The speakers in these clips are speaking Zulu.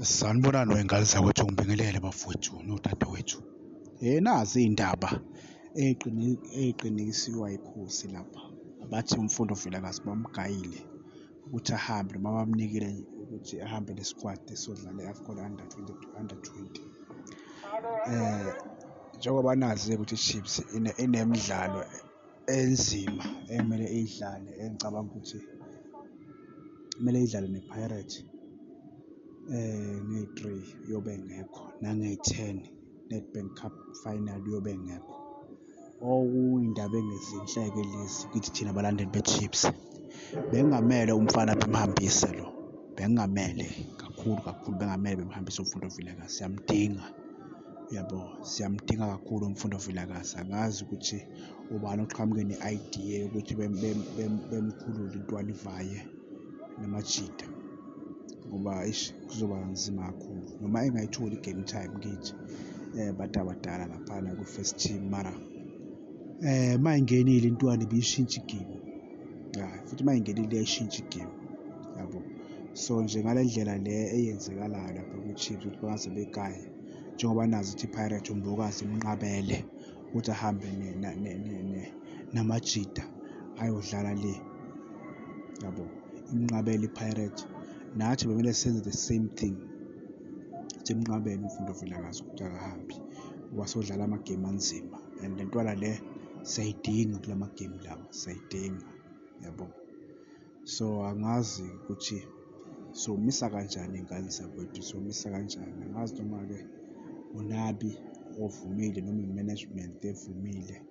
Sanibonani wey'ngane zakwethu, ngibingelele bafowethu nodadewethu. Nazi iy'ndaba ey'qinisekisiwa yikhosi lapha, bathi uMfundo Vilakazi bamugayile ukuthi ahambe noma bamnikile ukuthi ahambe nesikwadi esiyodlala i-AFCON Under 20, Under 20. Njengoba nazi-ke ukuthi i-Chiefs inemidlalo enzima ekumele iyidlale engicabanga ukuthi kumele idlale ne-Pirate ngeyi-3 uyobe engekho, nangeyi-10 Nedbank Cup final uyobe engekho. Okuyindaba engezinhle-ke lezi kithi thina balandeli be-Chiefs. Bekungamele umfana bemhambise lo, bekungamele kakhulu kakhulu, bekungamele bemhambise uMfundo Vilakazi, siyamdinga, uyabo? Siyamdinga kakhulu uMfundo Vilakazi. Angazi ukuthi ubani oqhamuke ne-idea yokuthi bemkhulule intwana ivaye namajita ngoba eish, kuzoba nzima kakhulu noma engayitholi i-game time kithi bantu abadala laphana kwi-first team, mara uma ingenile intwana ibiyishintsha igemu, ya futhi uma ingenile iyayishintsha igemu, yabo. So nje ngale ndlela le eyenzekalayo lapha kwi-Chiefs ukuthi bangaze begaye njengoba nazi ukuthi i-Pirates uMbokazi imnqabele ukuthi ahambe namajita ayodlala le, yabo. Imnqabele i-Pirate, nathi bekumele senze the same thing, simnqabele uMfundo Vilakazi ukuthi akahambi ngoba sodlala amagemu anzima and le ntwana le siyayidinga kula magemu lawa, siyayidinga, yabo. So angazi ukuthi somisa kanjani iy'ngane zakwethu, somisa kanjani, angazi noma-ke uNabi ovumile noma i-management evumile,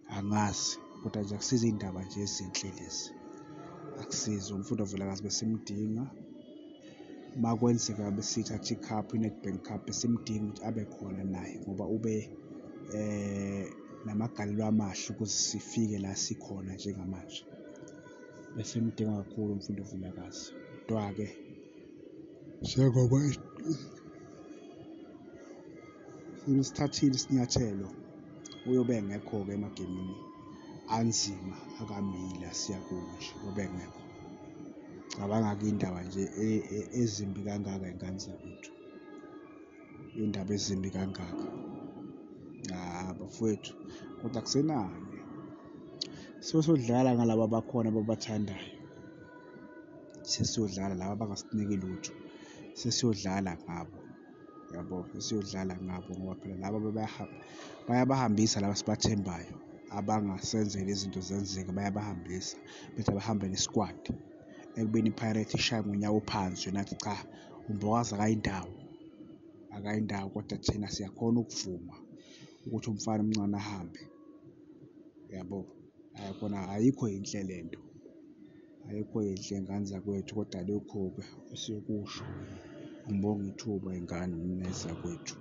angazi kodwa nje akusizo iy'ndaba nje ezinhle lezi, akusizo. UMfundo Vilakazi besimdinga, uma kwenzeka besithatha i-cup, i-Nedbank Cup, besimdinga ukuthi abe khona naye ngoba ube namagalelo amahle ukuze sifike la sikhona njengamanje. Besimdinga kakhulu uMfundo Vilakazi, kodwa-ke njengoba sebesithathile isinyathelo, uyobe engekho-ke emagemini anzima akamila siya kuwo nje, uyobe engekho. Cabanga-ke iy'ndaba nje ezimbi kangaka y'ngane zakwethu, iy'ndaba ezimbi kangaka. Cha bafowethu, kodwa akusenani, sesiyodlala ngalaba abakhona ababathandayo, sesiyodlala laba abangasiniki lutho, sesiyodlala ngabo, yabo. Sesiyodlala ngabo ngoba phela laba bayabahambisa laba esibathembayo abangasenzela izinto zenzeke, bayabahambisa bethi abahambe nesikwadi ekubeni i-Pirates ishaye ngonyawo ophansi yona yathi cha, uMbokazi akayindawo, akayindawo kodwa thina siyakhona ukuvuma ukuthi umfana omncane ahambe, yabo. Hhayi kona ayikho yinhle le nto, ayikho yinhle ngane zakwethu kodwa alukho-ke esiyokusho. Ngibonge ithuba y'ngane zakwethu.